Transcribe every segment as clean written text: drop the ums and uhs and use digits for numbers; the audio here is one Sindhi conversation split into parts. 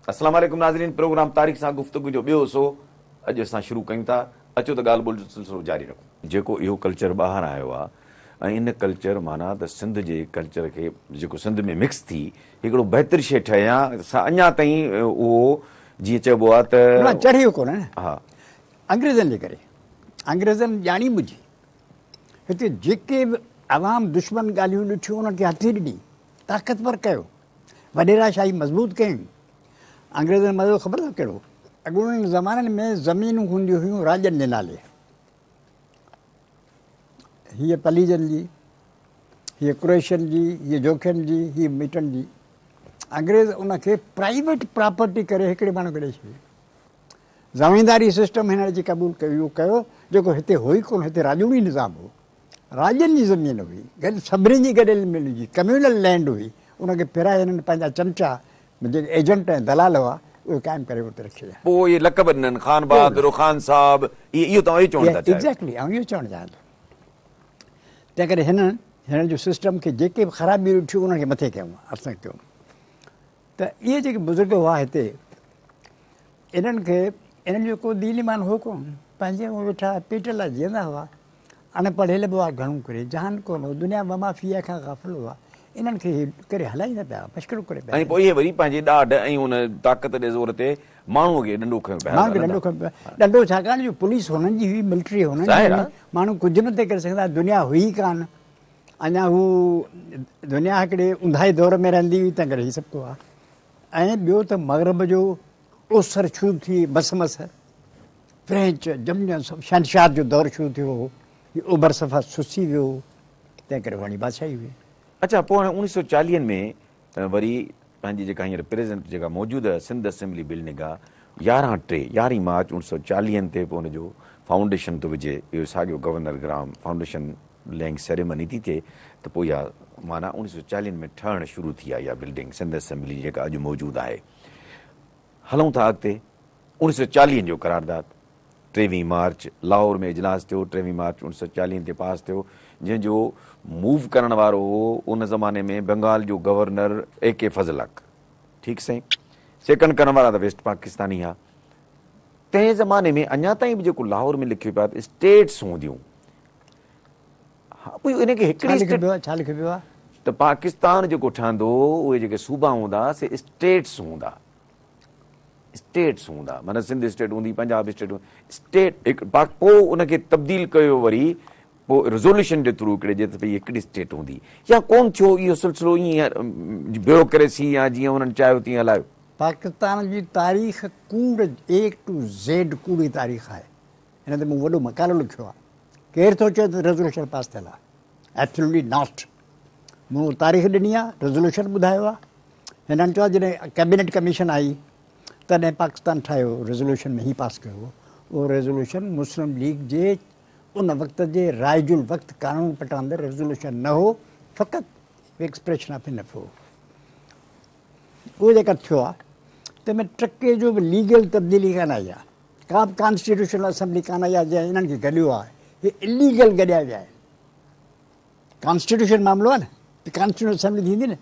السلام عليڪم ناظرين پروگرام تاريخ سان گفتگو جو ٻيو حصو اڄ اسان شروع ڪيون ٿا اچو ته ڳالهه ٻولهه جو سلسلو جاري رکون. جيڪو اهو ڪلچر ٻاهر آيو آ ۽ ان ڪلچر معنيٰ ته سنڌ جي ڪلچر کي جيڪو سنڌ ۾ مڪس ٿي هڪڙو بهتر شيء ٺهي ها سا اڃا تائين اهو جيئن چئبو آ ته نه چڙهيو ڪونه نه ها. انگريزن جي ڪري انگريزن ڄاڻي ٻجهي هتي جيڪي به عوام دشمن ڳالهيون ڏٺيون انهن کي هٿي ڏني طاقتور ڪيو وڏيرا شاهي مضبوط ڪيائين. انگريزن مزو خبر اٿو ڪهڙو؟ اڳوڻن زمانن ۾ زمينون هونديون هيون راڄن جي نالي. هيء پليجن جي، هيء قريشين جي، هيء جوکين جي، هيء ميٽن جي. انگريز ان کي پرائيويٽ پراپرٽي ڪري هڪڙي ماڻهو کي ڏئي ڇڏي. زمينداري سسٽم هنن اچي قبول ڪيو اهو ڪيو جيڪو هتي هو ئي ڪونه، هتي راڄوڻي نظام هو. راڄن جي زمين هئي، گڏ سڀني جي گڏيل مل جي ڪميونل لينڊ هئي، ان کي ڦرائي هنن پنهنجا چمچا جيڪي ايجنٽ ۽ دلال هئا، اهي قائم ڪري اتي رکي ويا. پوء اهي لقب ڏنن، خان بهادر، خان صاحب، اهي اهو توهان اهو چوڻ ٿا چاهيو. ايگزيڪٽلي آئون اهو چوڻ چاهيان ٿو. تنهن ڪري هنن هنن جو سسٽم کي جيڪي به خرابيون ڏٺيون انهن کي مٿي ڪيون اسان ڪيو ته اهي جيڪي بزرگ هئا هتي انهن کي انهن جو ڪو دين ايمان هو ڪونه، پنهنجي ۾ ويٺا پيٽ لاء جيئندا هئا. اڻ پڙهيل به هئا گهڻو ڪري جهان ڪونه هو دنيا وما فيها کان غافل هئا انهن کي هي ڪري هلائيندا پيا مشڪلون ڪري پيا ۽ پوء اهي وري پنهنجي ڏاڍ ۽ ان طاقت جي زور تي ماڻهوء کي ڏنڊو کنيو پيا ماڻهو کي ڏنڊو کنيو پيا ڏنڊو ڇاڪاڻ جو پوليس هنن جي هئي ملٽري هنن جي هئي ماڻهو ڪجهه نه ٿي ڪري سگهندا دنيا هئي ڪانه اڃا هو دنيا هڪڙي اونداهي دور ۾ رهندي هئي تنهن ڪري هي سڀ ڪو آهي ۽ ٻيو ته مغرب جو اوسر شروع ٿي مس مس فرينچ جرمن سڀ شهنشاهت جو دور شروع ٿيو هو. هي اوڀر صفا سسي ويو هو، تنهن ڪري وڃي بادشاهي هئي. اڇا پوء هاڻي اوڻيهه سو چاليهن ۾ وري پنهنجي جيڪا هينئر پريزنٽ جيڪا موجوده سنڌ اسيمبلي بلڊنگ آ يارهن ٽي يارهين مارچ اوڻيهه سو چاليهن تي پوء ان جو فائونڊيشن ٿو وجهي اهو ساڳيو گورنر گراهم فائونڊيشن لينگ سيريمني ٿي ٿئي ته پوء اها معنيٰ اوڻيهه سو چاليهن ۾ ٺهڻ شروع ٿي آ اها بلڊنگ سنڌ اسيمبلي جيڪا اڄ موجود آهي. هلون ٿا اڳتي، اوڻيهه سؤ چاليهن جو قرارداد، ٽيويهين مارچ لاهور ۾ اجلاس ٿيو، ٽيويهين مارچ اوڻيهه سؤ چاليهن تي پاس ٿيو، جنهن جو موو ڪرڻ وارو هو ان زماني ۾ بنگال جو گورنر اي ڪي فضل حق، ٺيڪ سائين، سيڪنڊ ڪرڻ وارا ته ويسٽ پاڪستاني ها، تنهن زماني ۾ اڃا تائين به جيڪو لاهور ۾ لکيو پيو آهي ته اسٽيٽس هونديون، ها پوء ان کي هڪڙي اسٽيٽ ڇا لکيو پيو آهي؟ ته پاڪستان جيڪو ٺهندو اهي جيڪي صوبا هوندا سي اسٽيٽس هوندا، اسٽيٽس هوندا معنيٰ سنڌ اسٽيٽ هوندي پنجاب اسٽيٽ هوندي اسٽيٽ هڪ پاڪ پوء ان کي تبديل ڪيو وري پوء ريزوليوشن جي ٿرو هڪڙي جي ته ڀئي هڪڙي اسٽيٽ هوندي يا ڪون ٿيو اهو سلسلو ائين بيوروڪريسي يا جيئن انهن چاهيو تيئن هلايو. پاڪستان جي تاريخ ڪوڙ اي ٽو زيڊ ڪوڙي تاريخ آهي هن تي مون وڏو مقالو لکيو آهي ڪير ٿو چئي ته ريزوليوشن پاس ٿيل آهي ايبسولوٽلي not مون تاريخ ڏني آهي ريزوليوشن ٻڌايو آهي هنن چيو جڏهن ڪيبنيٽ ڪميشن آئي تڏهن پاڪستان ٺاهيو ريزوليوشن ۾ هي پاس ڪيو هو اهو ريزوليوشن مسلم ليگ جي ان وقت جي رائج الوقت قانون پٽاندر ريزوليوشن نه هو فقط ايڪسپريشن آف انف هو اهو جيڪا ٿيو آهي تنهن ۾ ٽڪي جو به ليگل تبديلي ڪانه آئي آهي ڪا به ڪانسٽيٽيوشنل اسيمبلي ڪانه آئي آهي جنهن انهن کي گڏيو آهي هي اليگل گڏيا ويا آهن ڪانسٽيٽيوشن معاملو آهي نه ته ڪانسٽيٽيوشن اسيمبلي ٿيندي نه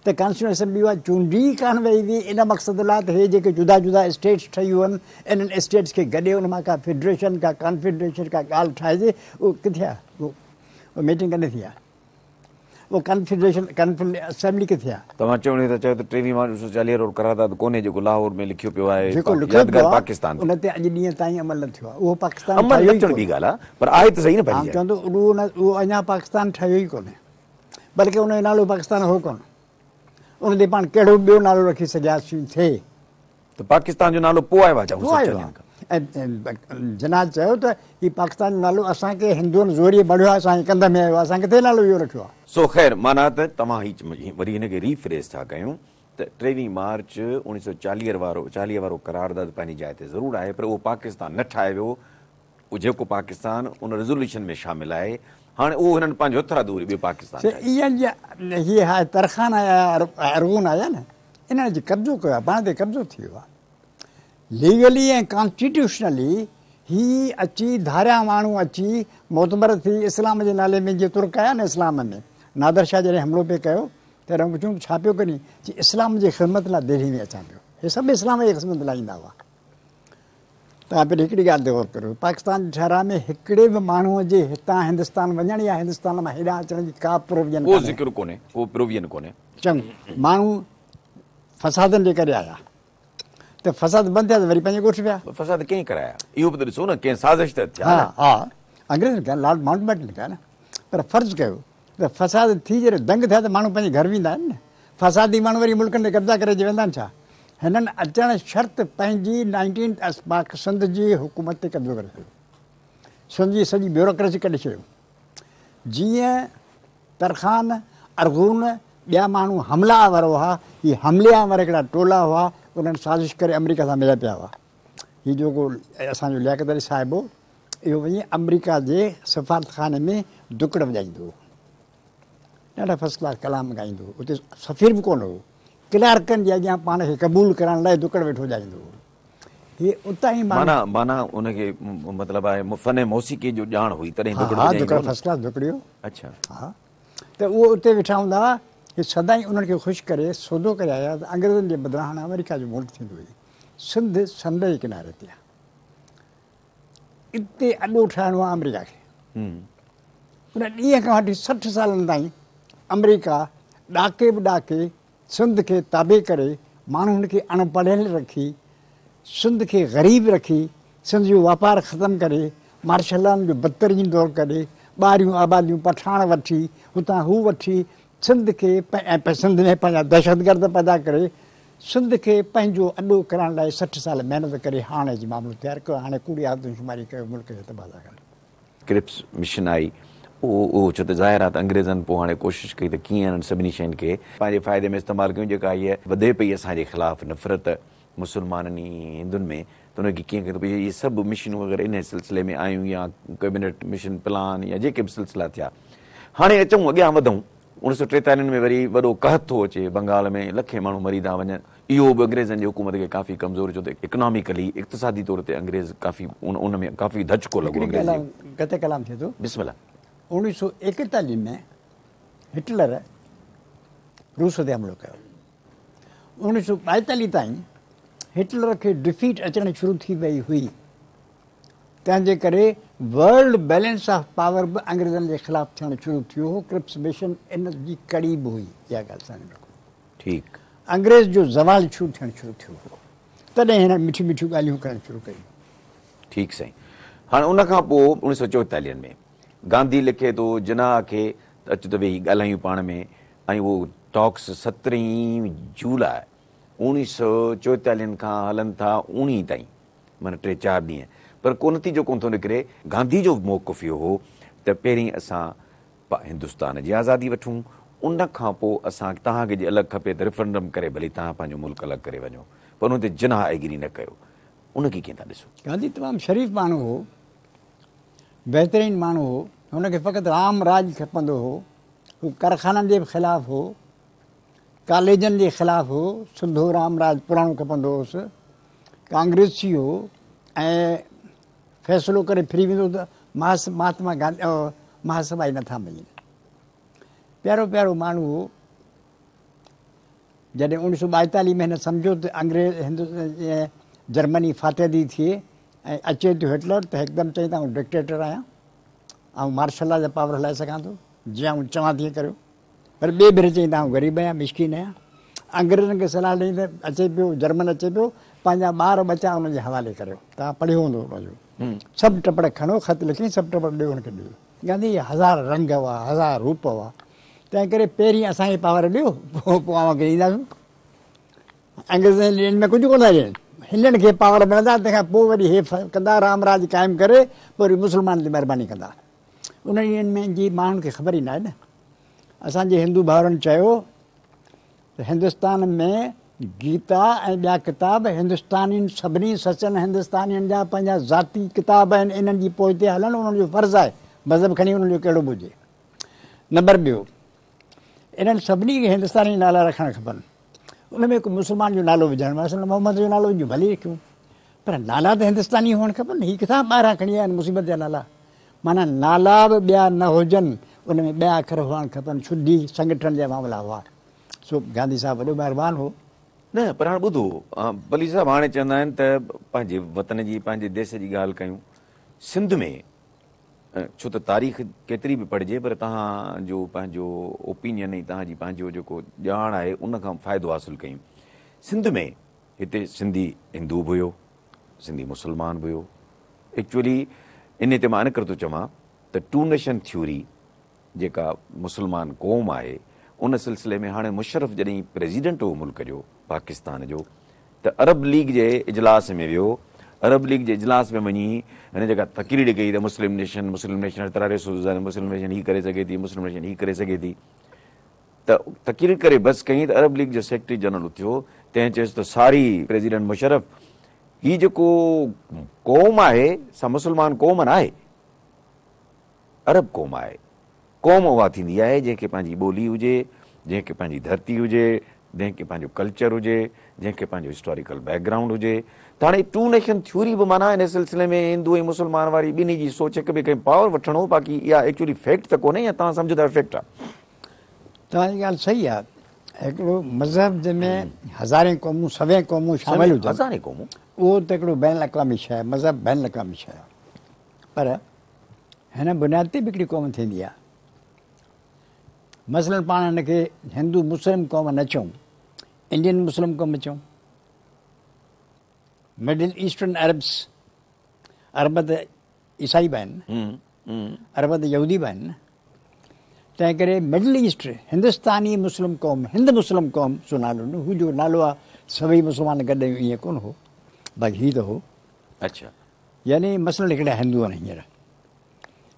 ته ڪانسٽيٽيوشن اسيمبلي اها چونڊي ئي ڪانه وئي هئي ان مقصد لاء ته هي جيڪي جدا جدا اسٽيٽس ٺهيون آهن انهن اسٽيٽس کي گڏي ان مان ڪا فيڊريشن ڪا ڪانفيڊريشن ڪا ڳالهه ٺاهجي اهو ڪٿي آهي اهو ميٽنگ ڪڏهن ٿي آهي اهو ڪانفيڊريشن اسيمبلي ڪٿي آهي؟ توهان چوڻ ٿا چاهيو ته ٽيويهه مارچ 1940 وارو قرارداد ڪونهي جيڪو لاهور ۾ لکيو پيو آهي جيڪو لکيو پيو آهي ان تي اڄ ڏينهن تائين عمل نه ٿيو آهي اهو پاڪستان عمل نه ٿيڻ ٻي ڳالهه آهي پر آهي ته صحيح نه پنهنجي جاء. آئون چوان ٿو اهو اڃا پاڪستان ٺهيو ئي ڪونهي بلڪه ان جو نالو پاڪستان هو ڪونه ان تي پاڻ ڪهڙو ٻيو نالو رکي سگهياسين ٿي. ته پاڪستان جو نالو پوء آيو آهي ڇا؟ پوء آيو آهي ۽ جناح چيو ته هي پاڪستان جو نالو اسان کي هندوئن زوريء مڙهيو آهي اسان جي ڪنڌ ۾ آيو آهي اسان ڪٿي نالو اهو رکيو آهي. سو خير معنيٰ ته توهان هي وري هن کري ريفريز ٿا ڪيون ته ٽيويهين مارچ اوڻيهه سؤ چاليهه وارو چاليهه وارو قرارداد پنهنجي جاء تي ضرور آهي پر اهو پاڪستان نه ٺاهيو ويو اهو جيڪو پاڪستان ان ريزوليوشن ۾ شامل آهي هاڻي اهو هنن پنهنجو هٿرادو وري ٻيو پاڪستان ٺاهيو. هي هاء ترخان آيا ارغون آيا نه انهن اچي قبضو ڪيو آهي پاڻ تي قبضو ٿي ويو آهي ليگلي ۽ ڪانسٽيٽيوشنلي هي اچي ڌاريا ماڻهو اچي معتبر ٿي اسلام جي نالي ۾ جيئن ترڪ آيا نه اسلام ۾ نادر شاهه جڏهن حملو پئي ڪيو تڏهن پڇيو ڇا پيو ڪرين چي اسلام جي خدمت لاء دهلي ۾ اچان پيو. هي سڀ اسلام جي خدمت لاء ايندا هئا. توهان پهرين هڪڙي ڳالهه تي غور ڪريو، پاڪستان جي ٺهراء ۾ هڪڙي به ماڻهوء جي هتان هندستان وڃڻ يا هندستان مان هيڏانهن اچڻ جي ڪا پروويزن ڪو ڪانهي. ذڪر ڪونهي، ڪو پروويزن ڪونهي. چڱو، ماڻهو فسادن جي ڪري آيا ته فساد بند ٿيا ته وري پنهنجي ڳوٺ ويا. فساد ڪنهن ڪرايا؟ اهو به ته ڏسو نه، ڪنهن سازش تحت ٿيا ها نه. ها، انگريزن ڪيا، لارڊ مائونٽ بيٽن ڪيا نه. پر فرض ڪيو ته فساد ٿي جڏهن دنگ ٿيا ته ماڻهو پنهنجي گهر ويندا آهن نه. فسادي ماڻهو وري ملڪن تي قبضا ڪري اچي ويندا آهن ڇا؟ هنن اچڻ شرط پنهنجي نائنٽين پاڪ سنڌ جي حڪومت تي قبضو ڪري ڇڏيو. سنڌ جي سڄي بيوروڪريسي ڪڍي ڇڏيو. جيئن ترخان، ارغون، ٻيا ماڻهو حمله آور هئا، هي حملي آور هڪڙا ٽولا هئا، انهن سازش ڪري آمريڪا سان مليا پيا هئا. هي جيڪو اسان جو لياقت علي صاحب هو، اهو وڃي آمريڪا جي سفارتخاني ۾ دڪڙ وڄائيندو هو. ڏاڍا فرسٽ ڪلاس ڪلام ڳائيندو هو. اتي سفير به ڪونه هو. ڪلارڪن جي اڳيان پاڻ کي قبول ڪرڻ لاء دڪڙ ويٺو وڄائيندو هو. هي اتان ئي ماڻهو. معنيٰ معنيٰ ان کي مطلب آهي فن موسيقي جو ڄاڻ هئي تڏهن ها دڪڙ ها وڄائيندو دڪڙ هو نه. فرسٽ ڪلاس دڪڙي هو. اڇا. ها ته اهو اتي ويٺا هوندا هئا. هي سدائين انهن کي خوش ڪري سودو ڪري آيا ته انگريزن جي بدران هاڻي آمريڪا جو ملڪ ٿيندو. هي سنڌ سمنڊ جي ڪناري تي آهي. اتي اڏو ٺاهڻو آهي آمريڪا کي. ان ڏينهن کان وٺي 60 سالن تائين آمريڪا ڏاڪي به ڏاڪي سنڌ کي تابع ڪري، ماڻهن کي اڻ پڙهيل رکي، سنڌ کي غريب رکي، سنڌ جو واپار ختم ڪري، مارشل لائن جو بدترين دور ڪري، ٻاهريون آباديون پٺاڻ وٺي، هتان هو وٺي، سنڌ کي ۽ سنڌ ۾ پنهنجا دهشتگرد پيدا ڪري، سنڌ کي پنهنجو اڏو ڪرڻ لاء 60 سال محنت ڪري هاڻي اچي معاملو تيار ڪيو، هاڻي ڪوڙي آدمشماري ڪيو ملڪ کي تباهه ٿا ڪن. ڪرپس مشن آئي، اهو اهو ڇو ته ظاهر آهي ته انگريزن پوء هاڻي ڪوشش ڪئي ته ڪيئن انهن سڀني شين کي پنهنجي فائدي ۾ استعمال ڪيون، جيڪا هيء وڌي پئي اسان جي خلاف نفرت مسلمانن ۽ هندن ۾ ته ان کي ڪيئن ڪيو ته اهي سڀ مشنون وغيره انهي سلسلي ۾ آيون يا ڪيبنٽ مشن پلان يا جيڪي به سلسلا ٿيا. هاڻي اچون اڳيان وڌون اڻويهه سؤ ٽيتاليهن ۾ وري وڏو قحط ٿو اچي بنگال ۾ لکين ماڻهو مري ٿا وڃن اهو به انگريزن جي حڪومت کي ڪافي ڪمزور ڇو ته اڪناميڪلي اقتصادي طور تي انگريز ڪافي ان ۾ ڪافي ڌچڪو لڳو هڪڙي انگريز ڳالهه جي قطع ڪلام ٿئي ٿو. بسم الله. 1941 ۾ هٽلر روس تي حملو ڪيو. 1942 تائين هٽلر کي ڊفيٽ اچڻ شروع ٿي وئي هئي. تنهن جي ڪري ورلڊ بيلنس آف پاور به انگريزن جي خلاف ٿيڻ شروع ٿيو هو. ڪرپس مشن ان جي ڪڙي به هئي. اها ڳالهه سامهون رکو. ٺيڪ. انگريز جو زوال شروع ٿيڻ شروع ٿيو هو. تڏهن هنن مٺيون مٺيون ڳالهيون ڪرڻ شروع ڪيون. ٺيڪ سائين. هاڻي ان کان پوء 1944 ۾ گانڌي لکي ٿو جناح کي ته اچ ته ويهي ڳالهايون پاڻ ۾ ۽ اهو ٽاڪس سترهين جولاء 1944 کان هلن ٿا اوڻيهه تائين معنيٰ ٽي چار ڏينهن پر ڪو نتيجو ڪونه ٿو نڪري. گانڌي جو موقف اهو هو ته پهرين اسان هندستان جي آزادي وٺون ان کان پوء اسان توهان کي جي الڳ کپي ته ريفرنڊم ڪري ڀلي توهان پنهنجو ملڪ الڳ ڪري وڃو پر ان تي جناح ايگري نه ڪيو ان کي ڪيئن ٿا ڏسو؟ گانڌي تمام شريف ماڻهو هو، بهترين ماڻهو هو، هن کي فقط رام راڄ کپندو هو، هو ڪارخانن جي به خلاف هو، ڪاليجن جي خلاف هو، سڌو رام راڄ پراڻو کپندو هوس، ڪانگريسي هو ۽ فيصلو ڪري ڦري ويندو ته مهاتما گانڌي مهاسڀا ئي نٿا مڃين. پيارو پيارو ماڻهو هو. جڏهن 1942 ۾ هن سمجهيو ته انگريز هند جرمني فاتح ٿي ٿئي ۽ اچي ٿو هٽلر ته هڪدم چئي ته آئون ڊڪٽيٽر آهيان، آئون مارشل لا جا پاور هلائي سگهان ٿو، جيئن آئون چوان تيئن ڪريو. پر ٻئي ڀيري چئي ته آئون غريب آهيان، مسڪين آهيان. انگريزن کي صلاح ڏني ته اچي پيو جرمن اچي پيو، پنهنجا ٻار ٻچا ان جي حوالي ڪريو. توهان پڙهيو هوندو ان جو. سڀ ٽپڙ کڻو، خط لکي سڀ ٽپڙ ڏيو هن کي ڏيو. گانڌي جا هزار رنگ هئا، هزار روپ هئا. تنهن ڪري پهرين اسان کي پاور ڏيو، پوء اوهان کي ڏينداسون. انگريزن جي ڏينهن ۾ ڪجهه ڪونه ٿا ڏين. هنن کي پاور ملندا، تنهن کان پوء وري هي ڪندا، رام راڄ قائم ڪري پوء وري مسلمانن تي مهرباني ڪندا. انهن ڏينهن ۾ جي ماڻهن کي خبر ئي ناهي نه. اسان جي هندو ڀائرن چيو ته هندستان ۾ گيتا ۽ ٻيا ڪتاب هندستانين سڀني سچن هندستانين جا پنهنجا ذاتي ڪتاب آهن، انهن جي پوئتي هلڻ انهن جو فرض آهي، مذهب کڻي انهن جو ڪهڙو به هجي. نمبر ٻيو، انهن سڀني کي هندستاني نالا رکڻ کپن، ان ۾ هڪ مسلمان جو نالو وجهڻ، مثلاً محمد جو نالو وجهون ڀلي رکيون، پر نالا ته هندستاني هئڻ کپن، هي ڪٿان ٻاهران کڻي آيا آهن مصيبت جا نالا، معنيٰ نالا به ٻيا نه هجن، ان ۾ ٻيا اکر هئڻ کپن، شڌي سنگٺن جا معاملا هئا. سو گانڌي صاحب وڏو مهربان هو. نه پر هاڻ ٻڌو پليجي صاحب هاڻي چوندا آهن ته پنهنجي وطن جي پنهنجي ديس جي ڳالهه ڪيون سنڌ ۾ ڇو ته تاريخ ڪيتري به پڙهجي پر توهان جو پنهنجو اوپينين ۽ توهان جي پنهنجو جيڪو ڄاڻ آهي ان کان فائدو حاصل ڪيون. سنڌ ۾ هتي سنڌي هندو به هيو، سنڌي مسلمان به هيو. ايڪچوئلي انهي تي مان ان ڪري ٿو چوان ته ٽو نيشن ٿيوري جيڪا مسلمان قوم آهي ان سلسلي ۾ هاڻي مشرف جڏهن پريزيڊنٽ هو ملڪ جو پاڪستان جو ته عرب ليگ جي اجلاس ۾ ويو عرب ليگ جي اجلاس ۾ وڃي هن جيڪا تقرير ڪئي ته مسلم نيشن مسلم نيشن هر طرح ريسورسز آهن مسلم نيشن هي ڪري سگهي ٿي مسلم نيشن هي ڪري سگهي ٿي ته تقرير ڪري بس ڪئي ته عرب ليگ جو سيڪريٽري جنرل اٿيو تنهن چيس ته ساري پريزيڊنٽ مشرف هي جيڪو قوم آهي سا مسلمان قوم نه آهي عرب قوم آهي. قوم اها ٿيندي آهي جنهن کي پنهنجي ٻولي هجي، جنهن کي پنهنجي ڌرتي هجي، جنهن کي پنهنجو ڪلچر هجي، جنهن کي پنهنجو هسٽاريڪل بيڪ گرائونڊ هجي. ته هاڻي ٽو نيشن ٿيوري به معنيٰ ان سلسلي ۾ هندو ۽ مسلمان واري ٻنهي جي سوچ هڪ ٻئي کان پاور وٺڻ هو باقي اها ايڪچوئلي فيڪٽ ته ڪونهي يا توهان سمجهو ٿا فيڪٽ آهي. توهان جي ڳالهه صحيح آهي. هڪڙو مذهب جنهن ۾ هزارين قومون سوين قومون شامل هجن هزارين قومون اهو ته هڪڙو بين الاقوامي شيء آهي مذهب بين الاقوامي شيء آهي پر هن بنياد تي به هڪڙي قوم ٿيندي آهي. مثلاً پاڻ هن کي هندو مسلم قوم نه چئون، انڊين مسلم قوم چئون. مڊل ايسٽرن عربس، عرب ته عيسائي به آهن، عرب ته يهودي به آهن نه، تنهن ڪري مڊل ايسٽ هندستاني مسلم قوم، هند مسلم قوم سو نالو نه، هو جو نالو آهي سڀئي مسلمان گڏ آهيون ائين ڪونه هو، باقي هي ته هو. اڇا. يعني مثلاً هڪڙا هندو آهن هينئر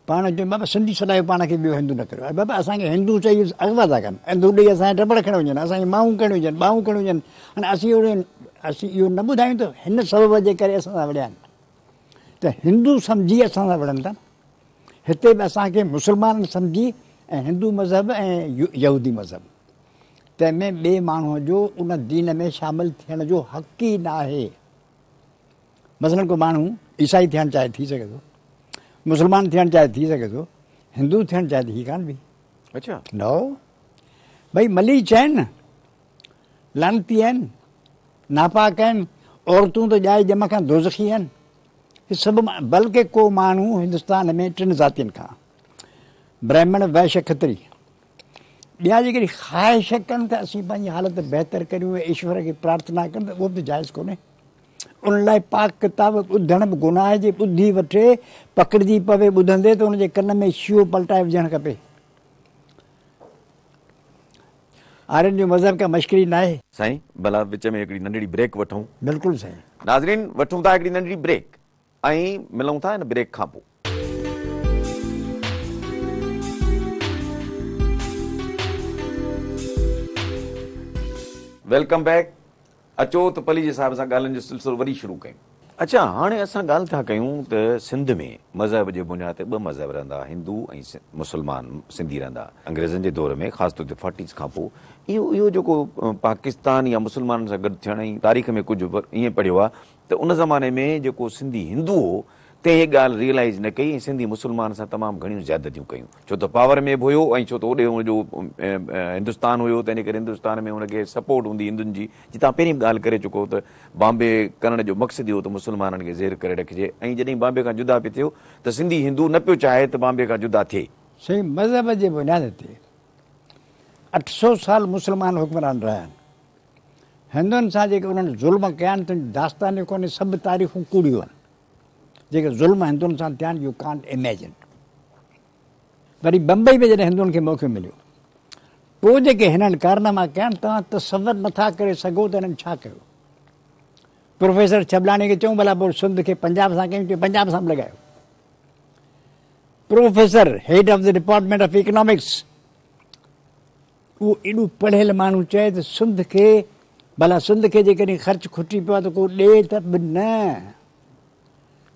پاڻ چون بابا سنڌي سڏايو پاڻ کي ٻيو هندو نه ڪريو اري بابا اسان کي هندو چئي اغوا ٿا ڪن هندو ڏئي اسان جا ٽپڙ کڻي وڃن اسان جي مائون کڻي وڃن ٻانهون کڻي وڃن هاڻي اسين اهڙو اسين اهو نه ٻڌايون ته هن سبب جي ڪري اسان سان وڙهيا آهن ته هندو سمجهي اسان سان وڙهن ٿا هتي به اسان کي مسلمان سمجهي ۽ هندو مذهب ۽ يهودي مذهب تنهن ۾ ٻئي ماڻهوء جو ان دين ۾ شامل ٿيڻ جو حق ئي ناهي. مثلاً ڪو ماڻهو عيسائي ٿيڻ چاهي ٿي سگهي ٿو، مسلمان ٿيڻ چاهي ٿي سگهي ٿو، هندو ٿيڻ چاهي ته هي ڪانه به. اڇا. نو. ڀئي مليچ آهن، لعنتي آهن، ناپاڪ آهن، عورتون ته ڄائي ڄم کان دوزخي آهن. هي سڀ بلڪه ڪو ماڻهو هندستان ۾ ٽن ذاتين کان برهمڻ، وئش، کتري ٻيا جيڪڏهن خواهش ڪن ته اسين پنهنجي حالت بهتر ڪريون ۽ ايشور کي پرارٿنا ڪن ته اهو به جائز ڪونهي. ان لاء پاڪ ڪتاب ٻڌڻ به گناهه آهي، جي ٻڌي وٺي پڪڙجي پوي ٻڌندي ته ان جي ڪن ۾ شيهو پلٽائي وجهڻ کپي. آرين جو مذهب ڪا مشڪري ناهي. سائين ڀلا وچ ۾ هڪڙي ننڍڙي بريڪ وٺون. بلڪل سائين. ناظرين وٺون ٿا هڪڙي ننڍڙي بريڪ ۽ ملون ٿا ان بريڪ کان پوء. Welcome back اچو ته پليجي صاحب سان ڳالهين جو سلسلو وري شروع ڪيون. اڇا هاڻي اسان ڳالهه ٿا ڪيون ته سنڌ ۾ مذهب جي بنياد تي ٻه مذهب رهندا هندو ۽ مسلمان سنڌي رهندا انگريزن جي دور ۾ خاص طور تي فورٽيز کان پوء اهو اهو جيڪو پاڪستان يا مسلمانن سان گڏ ٿيڻ ۽ تاريخ ۾ ڪجهه ائين پڙهيو آهي ته ان زماني ۾ جيڪو سنڌي هندو هو تنهن هي ڳالهه ريئلائيز نه ڪئي ۽ سنڌي مسلمان سان تمام گهڻيون زيادتيون ڪيون ڇو ته پاور ۾ به هيو ۽ ڇو ته اوڏي هن جو هندستان هيو تنهن جي ڪري هندستان ۾ هن کي سپورٽ هوندي هندن جي جي توهان پهرين به ڳالهه ڪري چڪو ته بامبي ڪرڻ جو مقصد اهو ته مسلمانن کي زير ڪري رکجي ۽ جڏهن بامبي کان جدا پئي ٿيو ته سنڌي هندو نه پيو چاهي ته بامبي کان جدا ٿئي. سائين مذهب جي بنياد تي 800 سال مسلمان حڪمران رهيا آهن. هندن سان جيڪي انهن ظلم ڪيا آهن تن جو داستان ئي ڪونهي سڀ تاريخون ڪوڙيون آهن. جيڪي ظلم هندن سان ٿيا آهن يو ڪانٽ اميجن. وري بمبئي ۾ جڏهن هندن کي موقعو مليو پوء جيڪي هنن ڪارناما ڪيا آهن توهان تصور نٿا ڪري سگهو ته هنن ڇا ڪيو. پروفيسر ڇٻلاڻي کي چئون ڀلا پوء سنڌ کي پنجاب سان ڪيون چي پنجاب سان به لڳايو. Professor head of the department of economics اهو ايڏو پڙهيل ماڻهو چئي ته سنڌ کي ڀلا سنڌ کي جيڪڏهن خرچ کٽي پيو آهي ته ڪو ڏي ته به نه.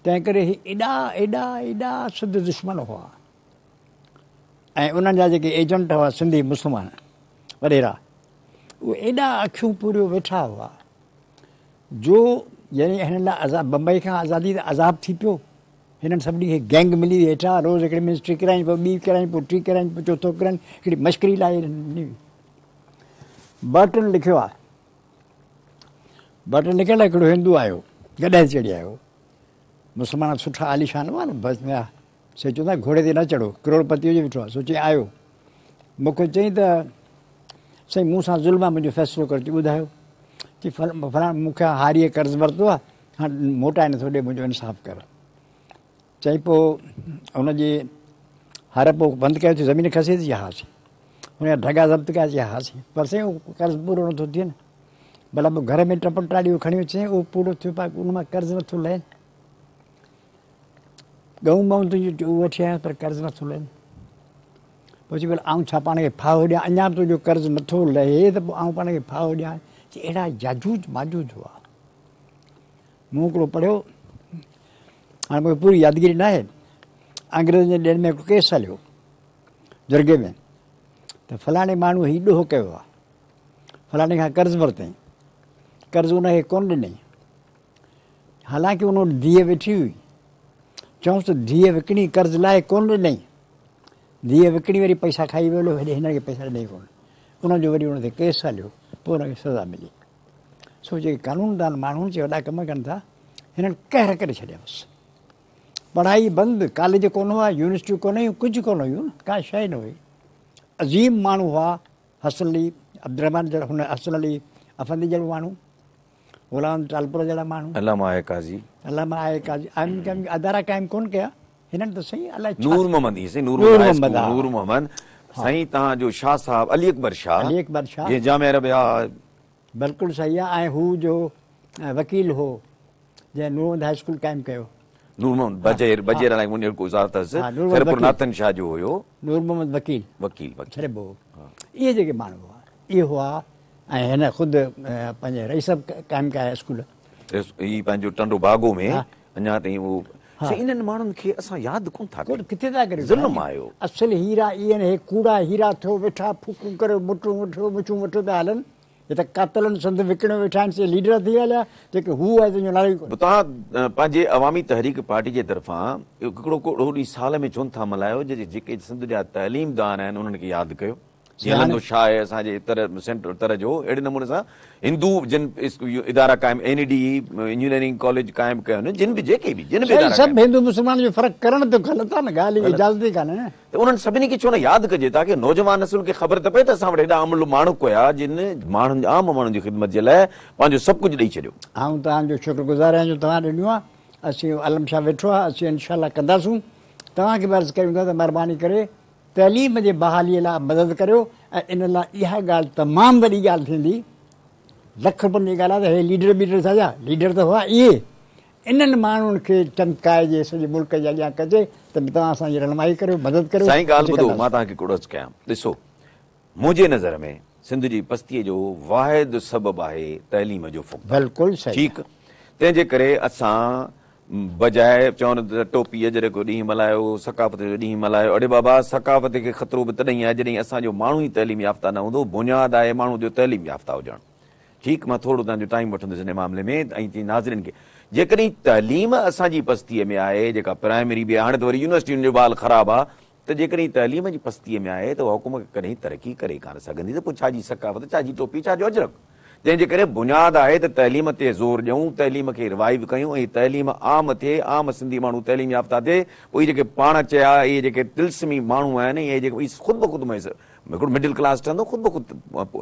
تنهن ڪري هي ايڏا ايڏا ايڏا سنڌ دشمن هئا ۽ انهن جا جيڪي ايجنٽ هئا سنڌي مسلمان وڏيرا اهي ايڏا اکيون پوريو ويٺا هئا جو يعني هنن لاء عذاب بمبئي کان آزادي ته عذاب ٿي پيو. هنن سڀني کي گينگ ملي وئي هيٺان روز هڪڙي منسٽري ڪرائين پوء ٻي ڪرائين پوء ٽي ڪرائين پوء چوٿو ڪرائين هڪڙي مشڪري لاهي ڏني وئي. برٽن لکيو آهي ٻه ٽي لکيل هڪڙو هندو آيو، گڏهه تي چڙهي آيو. مسلمان سٺا عاليشان هئا نه بس ۾ سي چوندا گهوڙي تي نه چڙهو، ڪروڙپتي هجي ويٺو آهي. سو چئي آيو. مون کي چئي ته سائين مون سان ظلم آهي، منهنجو فيصلو ڪر. چي ٻڌايو. چي فلاڻ مون کان هاريء قرض ورتو آهي، هاڻ موٽائي نٿو ڏي، منهنجو انصاف ڪر. چئي پوء ان جي هر پوء بند ڪيو ٿي، زمين کسي ٿي؟ ها سائين. هن جا ڍڳا ضبط ڪيا؟ چي ها سائين. پر سائين اهو قرض پورو نٿو ٿئي نه. ڀلا پوء گهر ۾ ٽپڙ ٽاڏي کڻي اچ سائين، اهو پورو ٿيو پر ان مان قرض نٿو لهي. ڳئون ٻئون تنهنجو اهو وٺي آيو پر قرض نٿو لهي. پوء چي ڀلا آئون ڇا پاڻ کي ڦاهو ڏيان، اڃا به تنهنجو قرض نٿو لهي ته پوء آئون پاڻ کي ڦاهو ڏيان. چي اهڙا ياجوج ماجوج هئا. مون هڪڙو پڙهيو، هاڻي مونکي پوري يادگيري ناهي، انگريزن جي ڏينهن ۾ هڪ ڪيس هليو جرڳي ۾ ته فلاڻي ماڻهو هي ڏوهه ڪيو آهي، فلاڻي کان قرض ورتائين، قرض ان کي ڪونه ڏنائين، حالانڪه ان وٽ ڌيء ويٺي هئي، چئونس ته ڌيء وڪڻي قرض لاهي ڪونه ڏنائين، ڌيء وڪڻي وري پئسا کائي ويو، هيڏي هن کي پئسا ڏنائين ڪونه، ان جو وري ان تي ڪيس هليو، پوء ان کي سزا ملي. سو جيڪي قانوندان ماڻهو جي وڏا ڪم ڪن ٿا، هنن قهر ڪري ڇڏيا. بس پڙهائي بند، ڪاليج ڪونه هئا، يونيورسٽيون ڪونه هيون، ڪجهه ڪونه هيون، ڪا شيء نه هئي. عظيم ماڻهو هئا، حسن علي عبدالرحمان جهڙا، هن حسن علي افندي جهڙو ماڻهو، غلام ٽالپر جهڙا ماڻهو، علامه آء آء قاضي، علامه آء آء قاضي ادارا قائم ڪونه ڪيا هنن ته سائين الائي ڇا. نور محمد هي سائين نور محمد نور محمد سائين توهان جو شاهه صاحب علي اڪبر شاهه، علي اڪبر شاهه جنهن جامعه عربيه، بلڪل صحيح آهي. ۽ هو جو وڪيل هو جنهن نور محمد هاء اسڪول قائم ڪيو، نور محمد بجير، بجير الائي منهنجو ڪو ذات اٿس، خيرپور ناٿن شاهه جو هيو نور محمد وڪيل، وڪيل ڇڏبو هو. اهي جيڪي ماڻهو هئا اهي هئا. ۽ هن خود پنهنجي رئيس صاحب قائم ڪيا اسڪول، هي پنهنجو ٽنڊو باگو ۾ اڃا تائين اهو. سائين انهن ماڻهن کي اسان ياد ڪونه ٿا ڪريون، ڪٿي ٿا ڪريون، ظلم آيو. اصل هيرا اهي آهن، هي ڪوڙا هيرا ٿيو ويٺا ڦوڪون ڪريو مٽون وٺو مڇون وٺو پيا هلن. هي ته قاتلن سنڌ وڪڻيو ويٺا آهن، سي ليڊر ٿي هليا، جيڪي هو آهي تنهن جو نالو ئي ڪونهي. توهان پنهنجي عوامي تحريڪ پارٽي جي طرفان هڪڙو ڪو اهڙو ڏينهن سال ۾ ڇونه ٿا ملهايو جيڪي سنڌ جا تعليمدان آهن انهن کي ياد ڪيو. جيئن هلندو شاهه آهي اسان جي تر سينٽر تر جو، اهڙي نموني سان هندو جن ادارا قائم N E D engineering college قائم ڪيا آهن، جن به جيڪي به جن به ادارا سڀ هندو مسلمان جو فرق ڪرڻ ته غلط آهي نه، ڳالهه جي اجازت ئي ڪانهي نه. ته انهن سڀني کي ڇو نه ياد ڪجي تاڪه نوجوان نسل کي خبر ته پئي ته اسان وٽ هيڏا املهه ماڻڪ هيا جن ماڻهن عام ماڻهن جي خدمت جي لاء پنهنجو سڀ ڪجهه ڏئي ڇڏيو. آئون توهان جو شڪر گذار آهيان جو توهان ڏنو آهي. اسين علم شاهه ويٺو آهي، اسين انشاء الله ڪنداسون. توهان کي به عرض ڪريون ٿا ته مهرباني ڪري تعليم جي بحالي لاء مدد ڪريو ۽ ان لاء اها ڳالهه تمام وڏي ڳالهه ٿيندي، لک رپين جي ڳالهه آهي ته هي ليڊر بيڊر ڇا جا ليڊر ته هئا اهي، انهن ماڻهن کي چمڪائجي سڄي ملڪ جي اڳيان ڪجي ته توهان اسان جي رهنمائي ڪريو مدد ڪريو. سائين ڳالهه ٻڌو مان توهان کي هڪڙو عرض ڪيان، ڏسو منهنجي نظر ۾ سنڌ جي پستيء جو واحد سبب آهي تعليم جو فقدان. بلڪل صحيح. ٺيڪ تنهن جي ڪري اسان بجاء چون ته ٽوپي اجرڪ جو ڏينهن ملهايو، ثقافت جو ڏينهن ملهايو، اڙي بابا ثقافت کي خطرو به تڏهن آهي جڏهن اسان جو ماڻهو ئي تعليم يافته نه هوندو، بنياد آهي ماڻهو جو تعليم يافته هجڻ. ٺيڪ مان ٿورو توهان جو ٽائيم وٺندس ان معاملي ۾ ۽ ناظرين کي جيڪڏهن تعليم اسان جي پستيء ۾ آهي جيڪا پرائمري به آهي هاڻي ته وري يونيورسٽين جو به حال خراب آهي ته جيڪڏهن تعليم جي پستيء ۾ آهي ته اها حڪومت ڪڏهن ترقي ڪري ڪانه سگهندي ته پوء ڇا جي ثقافت، ڇا جي ٽوپي، ڇا جو اجرڪ؟ تنهن جي ڪري بنياد آهي ته تعليم تي زور ڏيون، تعليم کي ريوائيو ڪيون ۽ تعليم عام ٿئي، عام سنڌي ماڻهو تعليم يافته ٿئي، پوء اهي جيڪي پاڻ چيا، اهي جيڪي طلسمي ماڻهو آهن، اهي جيڪي اهي خود بخود ميسر هڪڙو مڊل ڪلاس ٺهندو، خود بخود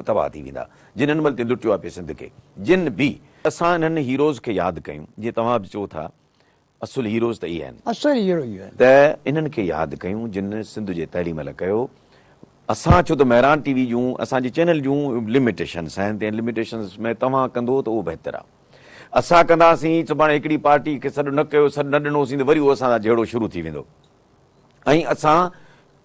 تباهه ٿي ويندا، جن هن مهل تائين لٽيو آهي پئي سنڌ کي، جن به. اسان انهن هيروز کي ياد ڪيون، جيئن توهان به چئو ٿا اصل هيروز ته اهي آهن. اصل هيرو اهي آهن. ته انهن کي ياد ڪيون جن سنڌ جي تعليم لاء ڪيو. اسان ڇو ته مهراڻ ٽي وي جون اسان جي چينل جون لميٽيشنس آهن ته ان لميٽيشنس ۾ توهان ڪندو ته اهو بهتر آهي. اسان ڪنداسين سڀاڻي هڪڙي پارٽي کي سڏ نه ڪيو سڏ نه ڏنوسين ته وري اهو اسان سان جهيڙو شروع ٿي ويندو ۽ اسان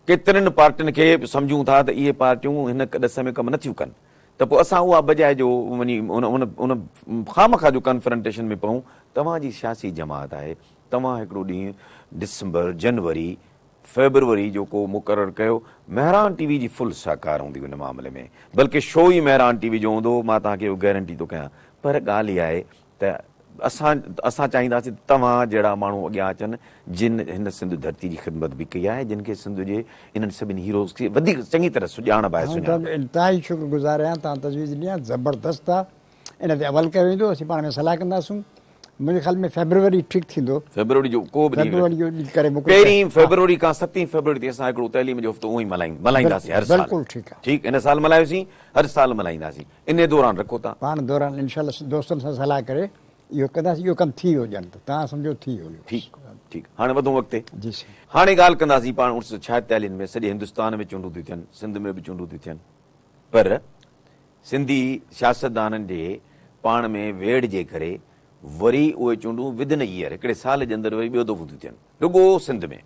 ڪيترين پارٽين کي سمجهون ٿا ته اهي پارٽيون هن ڏس ۾ ڪم نٿيون ڪن ته پوء اسان اها بجاء جو وڃي ان ان ان خوامخواه جو ڪنفرنٽيشن ۾ پئون، توهان جي سياسي جماعت آهي، توهان هڪڙو ڏينهن ڊسمبر، جنوري، فيبروري جو ڪو مقرر ڪيو، مهراڻ ٽي وي جي فل سهڪار هوندي ان معاملي ۾ بلڪه شو ئي مهراڻ ٽي وي جو هوندو، مان توهان کي اهو گيرنٽي ٿو ڪيان، پر ڳالهه اها آهي ته اسان اسان چاهينداسين ته توهان جهڙا ماڻهو اڳيان اچن جن هن سنڌ ڌرتي جي خدمت به ڪئي آهي جن کي سنڌ جي انهن سڀني هيروز کي وڌيڪ چڱي طرح سڄاڻ به آهي آئون سڃاڻپ. توهان جو انتهائي شڪر گذار آهيان توهان تجويز ڏني آهي زبردست آهي. ان تي عمل ڪيو ويندو. اسين پاڻ ۾ صلاح ڪنداسون. منهنجي خيال ۾ فيبروري ٺيڪ ٿيندو. فيبروري جو ڪو به ڏينهن فيبروري جو ڏينهن ڪري موڪليو. پهرين فيبروري کان ستين فيبروري تائين اسان هڪڙو تعليم جو هفتو اونئين ملهائين ملهائينداسين هر سال. بلڪل ٺيڪ آهي. ٺيڪ هن سال ملهايوسين هر سال ملهائينداسين انهي دوران رکو تان. پاڻ دوران انشاء الله دوستن سان صلاح ڪري اهو ڪنداسين. اهو ڪم ٿي ويو ڄڻ ته توهان سمجهو ٿي ويو. ٺيڪ ٺيڪ هاڻي وڌون اڳتي. جي سائين. هاڻي ڳالهه ڪنداسين پاڻ 1946 ۾ سڄي هندستان ۾ چونڊون ٿيون ٿين، سنڌ ۾ به چونڊون ٿيون ٿين پر سنڌي سياستدانن جي پاڻ ۾ ويڙهه جي ڪري وري اهي چونڊون ودن اي ييئر، هڪڙي سال جي اندر وري ٻيو دفعو ٿيون ٿين، رڳو سنڌ ۾،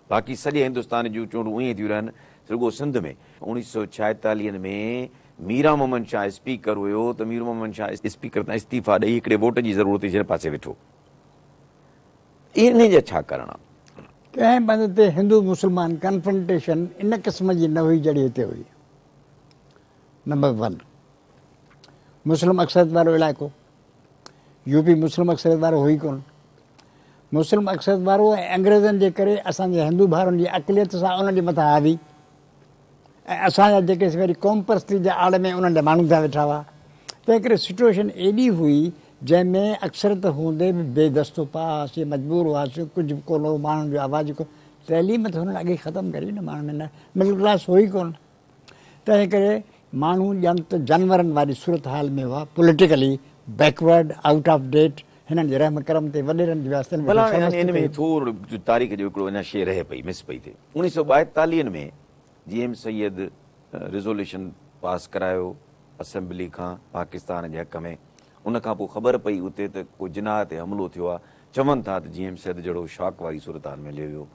باقي سڄي هندستان جون چونڊون ائين ٿيون رهن، رڳو سنڌ ۾. 1946 ۾ ميران محمد شاهه اسپيڪر هيو ته مير محمد شاهه اسپيڪر تان استعيفا ڏئي هڪڙي ووٽ جي ضرورت هئي جنهن پاسي ويٺو. انهي جا ڇا ڪارڻ آ؟ ڪنهن به هنڌ تي هندو مسلمان ڪنفرنٽيشن ان قسم جي نه هئي جهڙي هتي هئي. نمبر ون، مسلم اڪثريت وارو علائقو، يو پي مسلم اڪثريت وارو هو ئي ڪونه. مسلم اڪثريت وارو ۽ انگريزن جي ڪري اسان جي هندو ڀائرن جي اقليت سان انهن جي مٿان حاوي ۽ اسان جا جيڪي سي وري قوم پرستي جي آڙ ۾ انهن جا ماڻهو ٿيا ويٺا هئا. تنهن ڪري سچوئيشن ايڏي هئي جنهن ۾ اڪثريت هوندي به بي دست و پا هئاسين، مجبور هئاسين، ڪجهه به ڪونه هو، ماڻهن جو آواز ئي ڪونه. تعليم ته هنن اڳي ختم ڪري نه، ماڻهن ۾ نه مڊل ڪلاس هو ئي ڪونه. تنهن ڪري ماڻهو ڄڻ ته جانورن واري صورتحال ۾ هئا، politically backward, out of date, هنن جي رحم ڪرم تي وڏيرن جي واسطن ۾ ڀلا هاڻي ان ۾ ٿورو تاريخ جو هڪڙو اڃا شيء رهي پئي، مس پئي ٿئي. 1942 ۾ جي ايم سيد ريزوليوشن پاس ڪرايو اسيمبلي کان پاڪستان جي حق ۾، ان کان پوء خبر پئي اتي ته ڪو جناح تي حملو ٿيو آهي، چون ٿا ته جي ايم سيد جهڙو شاڪ واري صورتحال ۾ هليو ويو.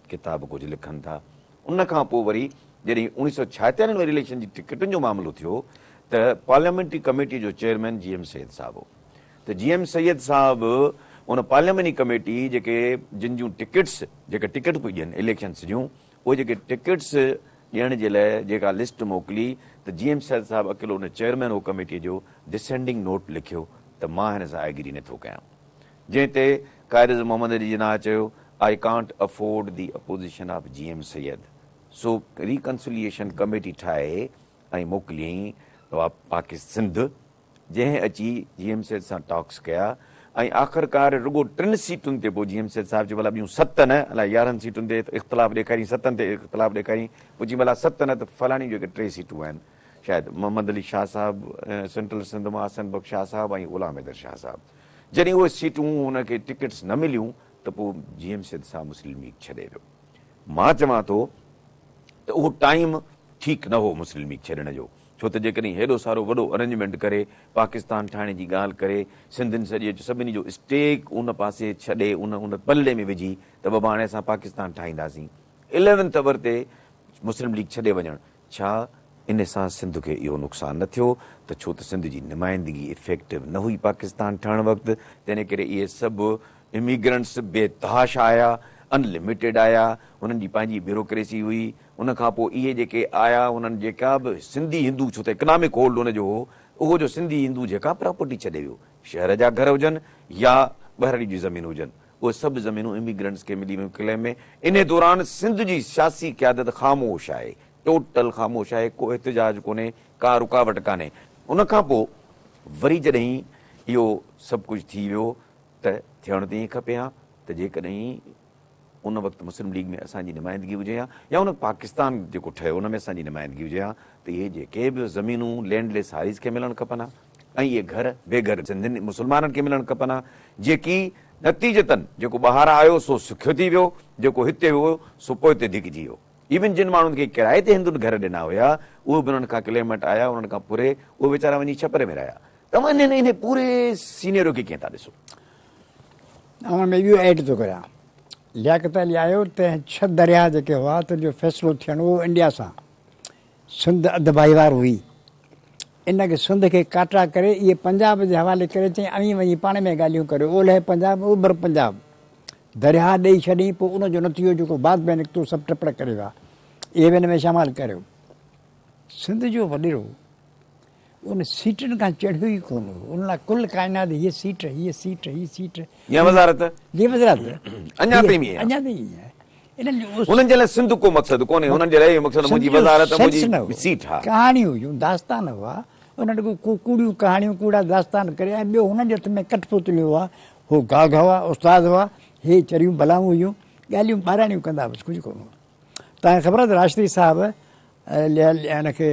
ڪتاب ڪجهه لکن ٿا. ان کان پوء وري جڏهن 1946 ۾ اليڪشن جي ٽڪيٽن جو معاملو ٿيو ته پارليامينٽري ڪميٽي جو چيئرمين جي ايم سيد صاحب هو ته جي ايم سيد صاحب ان پارلياميني ڪميٽي جيڪي جن جون ٽڪيٽس جيڪي ٽڪيٽ پئي ڏين اليڪشنس جون اهي جيڪي ٽڪيٽس ڏيڻ جي لاء جيڪا لسٽ موڪلي ته جي ايم سيد صاحب اڪيلو ان چيئرمين هو ڪميٽي جو ڊسينڊنگ نوٽ لکيو ته مان هن سان ايگري نٿو ڪيان. جنهن تي قائد اعظم محمد علي جناح چيو، I can't afford the opposition of G M Syed, so reconciliation committee ٺاهي ۽ موڪليائين پاڪ سنڌ، جنهن اچي جي ايم سيد سان ٽاڪس ڪيا ۽ آخرڪار رڳو ٽن سيٽن تي پوء جي ايم سيد صاحب چيو ڀلا ٻيون ست نه الائي 11 سيٽن تي اختلاف ڏيکاريائين ستن تي اختلاف ڏيکاريائين پوء چيائين ڀلا ست نه ته فلاڻيون جيڪي ٽي سيٽون آهن شايد محمد علي شاهه صاحب سينٽرل سنڌ مان حسن بخش شاهه صاحب ۽ غلام حيدر شاهه صاحب جڏهن اهي سيٽون هن کي ٽڪيٽس نه مليون ته پوء جي ايم سيد صاحب مسلم ليگ ڇڏي ويو. مان چوان ٿو ته اهو ٽائيم ٺيڪ نه هو مسلم ليگ ڇڏڻ جو ڇو ته جيڪڏهن هيڏو سارو وڏو ارينجمينٽ ڪري پاڪستان ٺاهڻ جي ڳالهه ڪري سنڌين سڄي سڀني جو اسٽيڪ ان پاسي ڇڏي ان ان پلڙي ۾ وجهي ته بابا هاڻي اسان پاڪستان ٺاهينداسين اليونٿ اور تي مسلم ليگ ڇڏي وڃڻ ڇا ان سان سنڌ کي اهو نقصان نه ٿيو ته ڇو ته سنڌ جي نمائندگي افيڪٽو نه هئي پاڪستان ٺهڻ وقت، تنهن ڪري اهي سڀ اميگرنٽس بي تحاشا آيا، ان لميٽيڊ آيا، انهن جي پنهنجي بيوروڪريسي هئي، ان کان پوء اهي جيڪي آيا انهن جيڪا به سنڌي هندو ڇو ته اڪنامڪ هولڊ ان جو هو، اهو جو سنڌي هندو جيڪا پراپرٽي ڇڏي ويو، شهر جا گهر هجن يا ٻهراڙي جون زمينون هجن، اهي سڀ زمينون اميگرنٽس کي ملي ويون ڪليم ۾. انهي دوران سنڌ جي سياسي قيادت خاموش آهي، ٽوٽل خاموش آهي، ڪو احتجاج ڪونهي، ڪا رڪاوٽ ڪانهي. ان کان پوء وري جڏهن اهو سڀ ڪجهه ٿي ويو ته ٿيڻ ته ائين کپي ها ته جيڪڏهن ان وقت مسلم ليگ ۾ اسان جي نمائندگي هجي ها يا ان پاڪستان جيڪو ٺهيو ان ۾ اسان جي نمائندگي هجي ها ته اهي جيڪي به زمينون لينڊ ليس هاريز کي ملڻ کپن ها ۽ اهي گهر بي گهر سنڌين مسلمانن کي ملڻ کپن ها جيڪي نتيجتن جيڪو ٻاهر آيو سو سکيو ٿي ويو جيڪو هتي هيو سو پوئتي ڌڪجي ويو. ايون جن ماڻهن کي ڪرائي تي هندن گهر ڏنا هيا اهي به انهن کان ڪليمنٽ آيا انهن کان پري اهي ويچارا وڃي ڇپر ۾ رهيا. توهان انهي پوري سينيريو کي ڪيئن ٿا ڏسو؟ آئون ان ۾ ٻيو ايڊ ٿو ڪريان. لياقت علي آيو تنهن ڇهه درياهه جيڪي هئا تن جو فيصلو ٿيڻو هو انڊيا سان. سنڌ اڌ ڀائيوار هئي. ان کي سنڌ کي ڪاٽا ڪري اهي پنجاب جي حوالي ڪري چيائين اوهين وڃي پاڻ ۾ ڳالهيون ڪريو اولهه پنجاب اوڀر پنجاب درياهه ڏئي ڇڏيائين پوء ان جو نتيجو جيڪو بعد ۾ نڪتو سڀ ٽپڙ ڪري ويا اهي به ان ۾ شامل ڪريو. سنڌ جو وڏيرو ان سيٽن کان چڙهيو ئي ڪونه هو. ان لاء ڪل ڪائنات هيء سيٽ، هيء سيٽ، هيء سيٽ. يا وزارت. جي وزارت. اڃا تائين ائين آهي. اڃا تائين ائين آهي. انهن جو هنن جي لاء سنڌ ڪو مقصد ڪونهي. هنن جي لاء اهو مقصد منهنجي وزارت، منهنجي سيٽ. ها. ڪهاڻيون هيون، داستان هئا. انهن رڳو ڪوڙيون ڪهاڻيون، ڪوڙا داستان ڪري ۽ ٻيو هنن جي هٿ ۾ ڪٺ پتليون هئا، هو گاگهه هئا، استاد هئا، هي چريون بلائون هيون، ڳالهيون ٻاراڻيون ڪندا بس ڪجهه ڪونه هو. توهان کي خبر آهي ته راشدي صاحب هن کي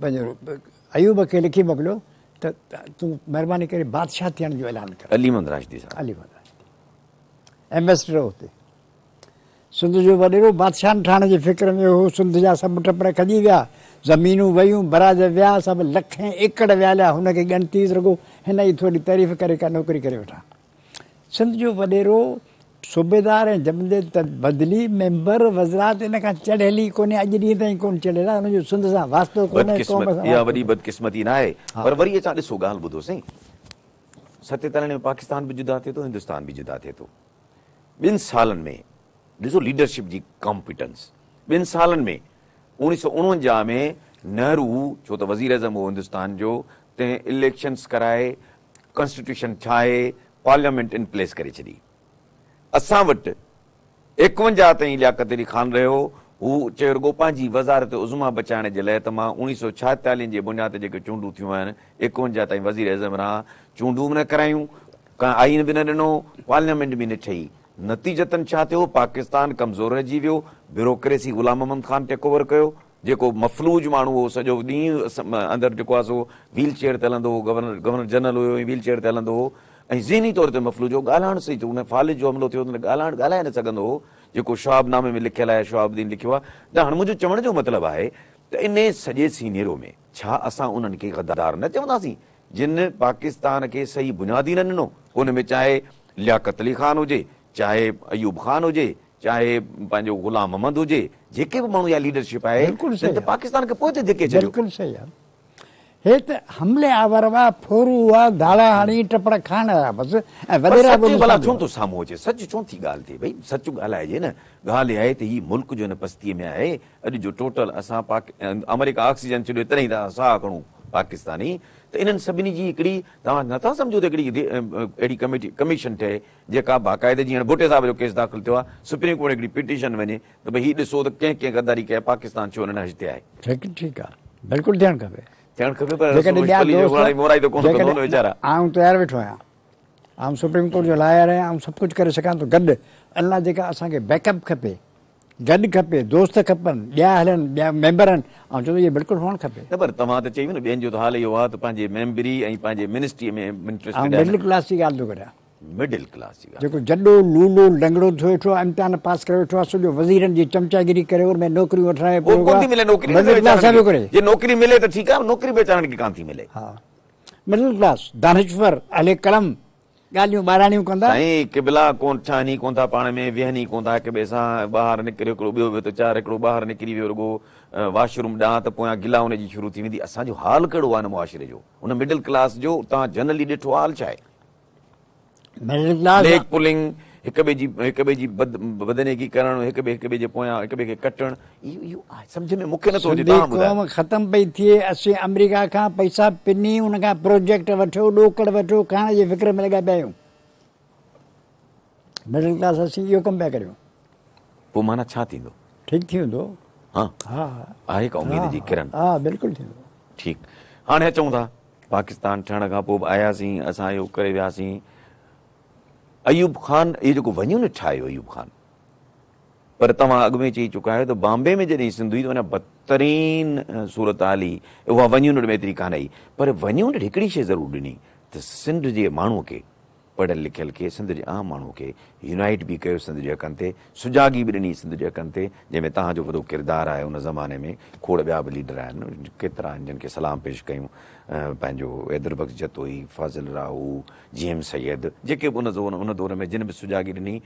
پنهنجو ايوب کي لکي موڪليو ته تون مهرباني ڪري بادشاهه ٿيڻ جو اعلان ڪر. علي محمد راشدي صاحب. علي محمد راشدي ايمبيسڊر هو اتي. سنڌ جو وڏيرو بادشاهن ٺاهڻ جي فڪر ۾ هو، سنڌ جا سڀ ٽپڙ کڄي ويا، زمينون ويون، براج ويا، سڀ لکين ايڪڙ ويا هليا، هن کي ڳڻتي هئي رڳو هن جي ٿوري تعريف ڪري ڪا نوڪري ڪري وٺان. سنڌ جو وڏيرو صوبيدار ۽ جمدي بدلي ميمبر وزرات ان کان چڙهيل ئي ڪونهي، اڄ ڏينهن تائين ڪونه چڙهيل آهي، هن جو سنڌ سان واسطو ڪونهي، قوم سان اها وڏي بدقسمتي ناهي پر وري اچان ڏسو ڳالهه ٻڌو سائين 47 ۾ پاڪستان به جدا ٿئي ٿو هندستان به جدا ٿئي ٿو. ٻن سالن ۾ ڏسو ليڊرشپ جي ڪامپيٽنس ٻن سالن ۾ 1949 ۾ نهرو ڇو ته وزيراعظم هو هندستان جو تنهن اليڪشنس ڪرائي ڪانسٽيٽيوشن ٺاهي پارليامينٽ ان پليس ڪري ڇڏي اسان وٽ 51 تائين لياقت علي خان رهيو هو چيو رڳو پنهنجي وزارت عظميٰ بچائڻ جي لاء ته مان 1946 جي بنياد تي جيڪي چونڊون ٿيون آهن 51 تائين وزيراعظم رهان چونڊون به نه ڪرايون ڪا آئين به نه ڏنو، پارليامينٽ به نه ٺهي. نتيجتن ڇا ٿيو، پاڪستان ڪمزور رهجي ويو، بيوروڪريسي غلام محمد خان ٽيڪ اوور ڪيو، جيڪو مفلوج ماڻهو هو، سڄو ڏينهن اندر جيڪو آهي سو ويل چيئر تي هلندو هو، گورنر گورنر جنرل هيو ۽ ويل چيئر تي هلندو هو ۽ ذهني طور تي مفلوج هو، ڳالهائڻ سهي ان فالج جو حملو ٿيو ته ڳالهائڻ ڳالهائي نه سگهندو هو، جيڪو شهاب نامي ۾ لکيل آهي، شهاب الدين لکيو آهي ته هاڻ منهنجو چوڻ جو مطلب آهي ته انهي سڄي سينيرو ۾ ڇا اسان انهن کي غدار نه چونداسين؟ جن پاڪستان کي صحيح بنياد ئي نه ڏنو، ان ۾ چاهي لياقت علي خان هجي، چاهي ايوب خان هجي، چاهي پنهنجو غلام محمد هجي، جيڪي به ماڻهو يا ليڊرشپ آهي، تن ته پاڪستان کي پوئتي ڌڪي ڇڏيو. بلڪل صحيح آهي. هي ته حملي آور هئا، ڦورو هئا، ڌاڙا هڻي ٽپڙ کائڻ آيا بس ۽ وڏيرا به. سچ ڀلا ڇو نٿو سامهون اچي؟ سچ ڇو نٿي ڳالهه ٿئي؟ ڀئي سچ ڳالهائجي نه. ڳالهه اها آهي ته هي ملڪ جو هن پستيء ۾ آهي، اڄ جو ٽوٽل اسان پاڪ آمريڪا آڪسيجن ڇڏيو تڏهن ٿا ساهه کڻون پاڪستاني ته انهن سڀني جي هڪڙي توهان نٿا سمجهو ته هڪڙي اهڙي ڪميٽي ڪميشن ٺهي جيڪا باقاعده جيئن هاڻي ڀٽي صاحب جو ڪيس داخل ٿيو آهي سپريم ڪورٽ هڪڙي پٽيشن وڃي ته ڀئي هي ڏسو ته ڪنهن ڪنهن غداري ڪئي آهي پاڪستان ڇو انهن هج تي آهي. ٺيڪ ٺيڪ آهي بلڪل ٿيڻ کپي. ٿيڻ کپي پر رسول بخش پليجو گهڻا مورائي ته ڪونه ڪندو نه ويچارا. آئون تيار ويٺو آهيان. آئون سپريم ڪورٽ جو لائر آهيان آئون سڀ ڪجهه ڪري سگهان ٿو گڏ ان لاء جيڪا اسان کي بيڪ اپ کپي گڏ کپي دوست کپن ٻيا هلن ٻيا ميمبر آهن آئون چوندو اهي بلڪل هئڻ کپي. نه پر توهان ته چئي ويو نه ٻين جو ته حال اهو آهي ته پنهنجي ميمبري ۽ پنهنجي منسٽري ۾ انٽريسٽيڊ آهن. آئون مڊل ڪلاس جي ڳالهه ٿو ڪريان. مڊل ڪلاس جي ڳالهه. جيڪو جڏو لولو لنگڙو ٿيو ويٺو آهي امتحان پاس ڪري ويٺو آهي سڄو وزيرن جي چمچاگيري ڪري ان ۾ نوڪريون وٺرائي اهو ڪونه ٿي ملي نوڪري مڊل ڪلاس ڇا پيو ڪري. جي نوڪري ملي ته ٺيڪ آهي نوڪري به ويچارن کي ڪانه ٿي ملي. ها مڊل ڪلاس دانشور اهل قلم ڳالهيون ٻاراڻيون ڪندا. سائين قبلا ڪون ٺهن ئي ڪون ٿا پاڻ ۾ ويهن ئي ڪون ٿا هڪ ٻئي سان ٻاهر نڪري هڪڙو ٻيو ويو ته چار هڪڙو ٻاهر نڪري ويو رڳو واش روم ڏانهن ته پويان گلا ان جي شروع ٿي ويندي اسان جو حال ڪهڙو آهي هن معاشري جو ان مڊل ڪلاس جو توهان جنرلي ڏٺو حال ڇا آهي. مڊل ڪلاس بليڪ پولنگ هڪ ٻئي جي هڪ ٻئي جي بد بدنيڪي ڪرڻ هڪ ٻئي هڪ ٻئي جي پويان هڪ ٻئي کي ڪٽڻ اهو اهو آهي سمجهه ۾ مون کي نٿو اچي سنڌي توهان ٻڌايو. قوم ختم پئي ٿئي اسين آمريڪا کان پئسا پني ان کان پروجيڪٽ وٺيو ڏوڪڙ وٺيو کائڻ جي فڪر ۾ لڳا پيا آهيون مڊل ڪلاس اسين اهو ڪم پيا ڪريون. پوء معنيٰ ڇا ٿيندو؟ ٺيڪ ٿي ويندو. ها ها آهي ڪا اميد جي ڪرن؟ ها بلڪل ٿيندو. ٺيڪ هاڻي اچون ٿا پاڪستان ٺهڻ کان پوء به آياسين اسان اهو ڪري وياسين ايوب خان اهو جيڪو ون يونٽ ٺاهيو ايوب خان پر توهان اڳ ۾ چئي چڪا آهيو ته بامبي ۾ جڏهن سنڌ هئي ته اڃا بدترين صورتحال هئي اها ون يونٽ ۾ ايتري ڪانه هئي پر ون يونٽ هڪڙي شيء ضرور ڏني ته سنڌ جي ماڻهو کي پڙهيل لکيل کي سنڌ جي عام ماڻهو کي يونائيٽ به ڪيو سنڌ جي حقن تي سجاڳي به ڏني سنڌ جي حقن تي جنهن ۾ توهان جو وڏو ڪردار آهي ان زماني ۾ کوڙ ٻيا به ليڊر آهن ڪيترا آهن جن کي سلام پيش ڪيون پنهنجو حيدر بخش جتوئي فاضل راهو جي ايم سيد جيڪي به ان زون ان دور ۾ جن به سجاڳي ڏني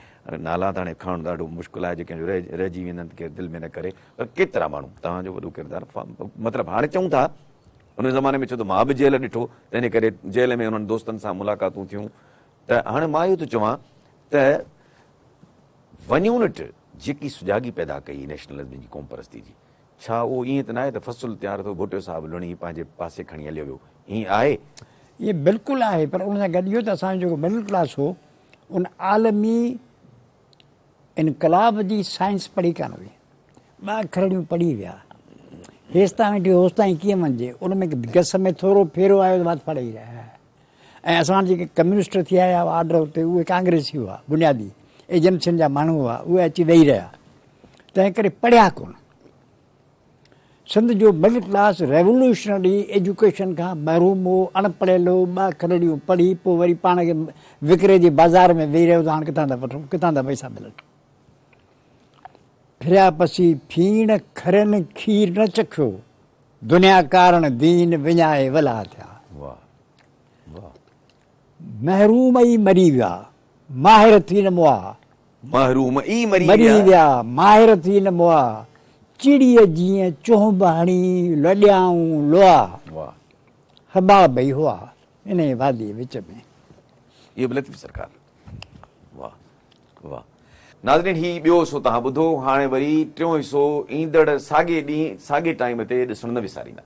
نالا ته هاڻي کڻڻ ڏاڍو مشڪل آهي جيڪي رهجي ويندا آهن ڪير دل ۾ نه ڪري پر ڪيترا ماڻهو توهان جو وڏو ڪردار مطلب هاڻي چئون ٿا ان زماني ۾ ڇو ته مان به جيل ڏٺو تنهن ڪري جيل ۾ انهن دوستن سان ملاقاتون ٿيون ته هاڻي مان اهو ٿو چوان ته ون يونٽ جيڪي سجاڳي پيدا ڪئي نيشنلزم جي قوم پرستي جي ڇا اهو ائين ته ناهي ته فصل تيار ٿيو ڀٽو صاحب لڻي پنهنجي پاسي کڻي هليو ويو ائين آهي؟ ائين بلڪل آهي پر ان سان گڏ اهو ته اسان جو جيڪو مڊل ڪلاس هو ان عالمي انقلاب جي سائنس پڙهي ڪانه هئي. ٻه اکرڙيون پڙهي ويا. هيستائين وٺي هوستائين ڪيئن وڃجي؟ ان ۾ گس ۾ ٿورو ڦيرو آيو ته وات ڦاڙي رهيا. ۽ اسان وٽ جيڪي ڪميونسٽ ٿي آيا هئا آرڊر اتي اهي ڪانگريسي هئا، بنيادي ايجنسين جا ماڻهو هئا، اهي اچي ويهي رهيا. تنهن ڪري پڙهيا ڪونه. سنڌ جو مڊل ڪلاس ريولوشنري ايجوڪيشن کان محروم هو، اڻ پڙهيل هو، ٻه اکرڙيون پڙهي پوء وري پاڻ کي وڪري جي بازار ۾ ويهي رهيو ته هاڻ ڪٿان ٿا وٺون، ڪٿان ٿا پئسا ملن. ڦريا پسي ڦيڻ کرين کير نه چکيو، دنيا ڪارڻ دين وڃائي ولها ٿيا. محروم ئي مري ويا، ماهر ٿي نه مئا. محروم ئي مري ويا، ماهر ٿي نه مئا. چڙيء جيئن چهنب هڻي لڏيائون لئا. حباب ئي هئا انهيء واديء وچ ۾. اهو به لطيف سرڪار. واه واه ناظرين هي ٻيو حصو توهان ٻڌو هاڻي وري ٽيون حصو ايندڙ ساڳي ڏينهن ساڳي ٽائيم تي ڏسڻ نه وساريندا.